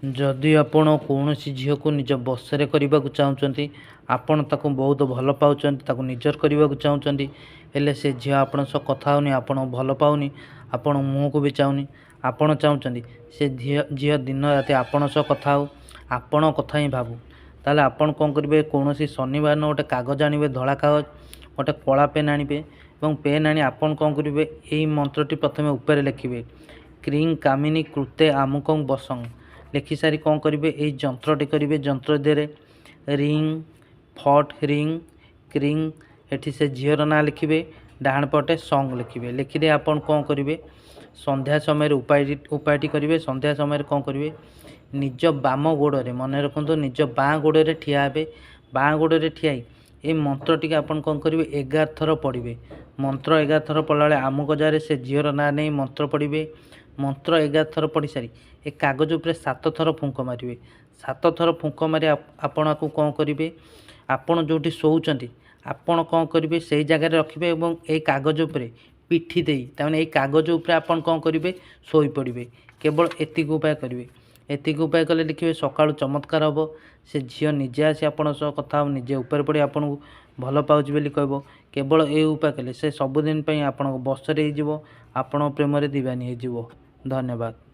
ଯଦି ଆପଣ କୌଣସି ଝିଅକୁ ନିଜ ବଶରେ କରିବାକୁ ଚାହୁଁଛନ୍ତି, ଆପଣ ତାକୁ ବହୁତ ଭଲ ପାଉଛନ୍ତି, ତାକୁ ନିଜର କରିବାକୁ ଚାହୁଁଛନ୍ତି, ହେଲେ ସେ ଝିଅ ଆପଣଙ୍କ ସହ କଥା ହେଉନି, ଆପଣଙ୍କୁ ଭଲ ପାଉନି, ଆପଣ ମୁହଁକୁ ବି ଚାହୁଁନି, ଆପଣ ଚାହୁଁଛନ୍ତି ସେ ଝିଅ ଦିନ ରାତି ଆପଣଙ୍କ ସହ କଥା ହେଉ, ଆପଣଙ୍କ କଥା ହିଁ ଭାବୁ, ତାହେଲେ ଆପଣ କ'ଣ କରିବେ? କୌଣସି ଶନିବାର ଦିନ ଗୋଟେ କାଗଜ ଆଣିବେ, ଧଳା କାଗଜ, ଗୋଟେ କଳା ପେନ୍ ଆଣିବେ ଏବଂ ପେନ୍ ଆଣି ଆପଣ କ'ଣ କରିବେ? ଏଇ ମନ୍ତ୍ରଟି ପ୍ରଥମେ ଉପରେ ଲେଖିବେ, କ୍ରିଂ କାମିନୀ କୃତେ ଆମୁକଂ ବସଂ। ଲେଖିସାରି କ'ଣ କରିବେ? ଏଇ ଯନ୍ତ୍ରଟି କରିବେ। ଯନ୍ତ୍ର ଦେହରେ ରିଂ ଫଟ୍ ରିଂ କ୍ରିଂ, ଏଠି ସେ ଝିଅର ନାଁ ଲେଖିବେ, ଡାହାଣ ପଟେ ସଙ୍ଗ ଲେଖିବେ। ଲେଖିଦେଇ ଆପଣ କ'ଣ କରିବେ? ସନ୍ଧ୍ୟା ସମୟରେ ଉପାୟଟି କରିବେ। ସନ୍ଧ୍ୟା ସମୟରେ କ'ଣ କରିବେ? ନିଜ ବାମ ଗୋଡ଼ରେ, ମନେ ରଖନ୍ତୁ, ନିଜ ବାଁ ଗୋଡ଼ରେ ଠିଆ ହେବେ। ବାଁ ଗୋଡ଼ରେ ଠିଆ ହେଇ ଏଇ ମନ୍ତ୍ରଟିକୁ ଆପଣ କ'ଣ କରିବେ? 11 ଥର ପଢ଼ିବେ। ମନ୍ତ୍ର 11 ଥର ପଢ଼ିଲା ବେଳେ ଆମୁକ ଜାଗାରେ ସେ ଝିଅର ନାଁ ନେଇ ମନ୍ତ୍ର ପଢ଼ିବେ। ମନ୍ତ୍ର 11 ଥର ପଢ଼ି ସାରି ଏ କାଗଜ ଉପରେ 7 ଥର ଫୁଙ୍କ ମାରିବେ। 7 ଥର ଫୁଙ୍କ ମାରି ଆପଣ ଆକୁ କ'ଣ କରିବେ? ଆପଣ ଯେଉଁଠି ଶୋଉଛନ୍ତି, ଆପଣ କ'ଣ କରିବେ, ସେଇ ଜାଗାରେ ରଖିବେ ଏବଂ ଏଇ କାଗଜ ଉପରେ ପିଠି ଦେଇ, ତାମାନେ ଏଇ କାଗଜ ଉପରେ ଆପଣ କ'ଣ କରିବେ? ଶୋଇପଡ଼ିବେ। କେବଳ ଏତିକି ଉପାୟ କରିବେ। ଏତିକି ଉପାୟ କଲେ ଦେଖିବେ ସକାଳୁ ଚମତ୍କାର ହେବ। ସେ ଝିଅ ନିଜେ ଆସି ଆପଣଙ୍କ ସହ କଥା ହେବ, ନିଜେ ଉପରେ ପଡ଼ି ଆପଣଙ୍କୁ ଭଲ ପାଉଛି ବୋଲି କହିବ। କେବଳ ଏଇ ଉପାୟ କଲେ ସେ ସବୁଦିନ ପାଇଁ ଆପଣଙ୍କ ବଶରେ ହେଇଯିବ, ଆପଣଙ୍କ ପ୍ରେମରେ ଦିବାନୀ ହେଇଯିବ। ଧନ୍ୟବାଦ।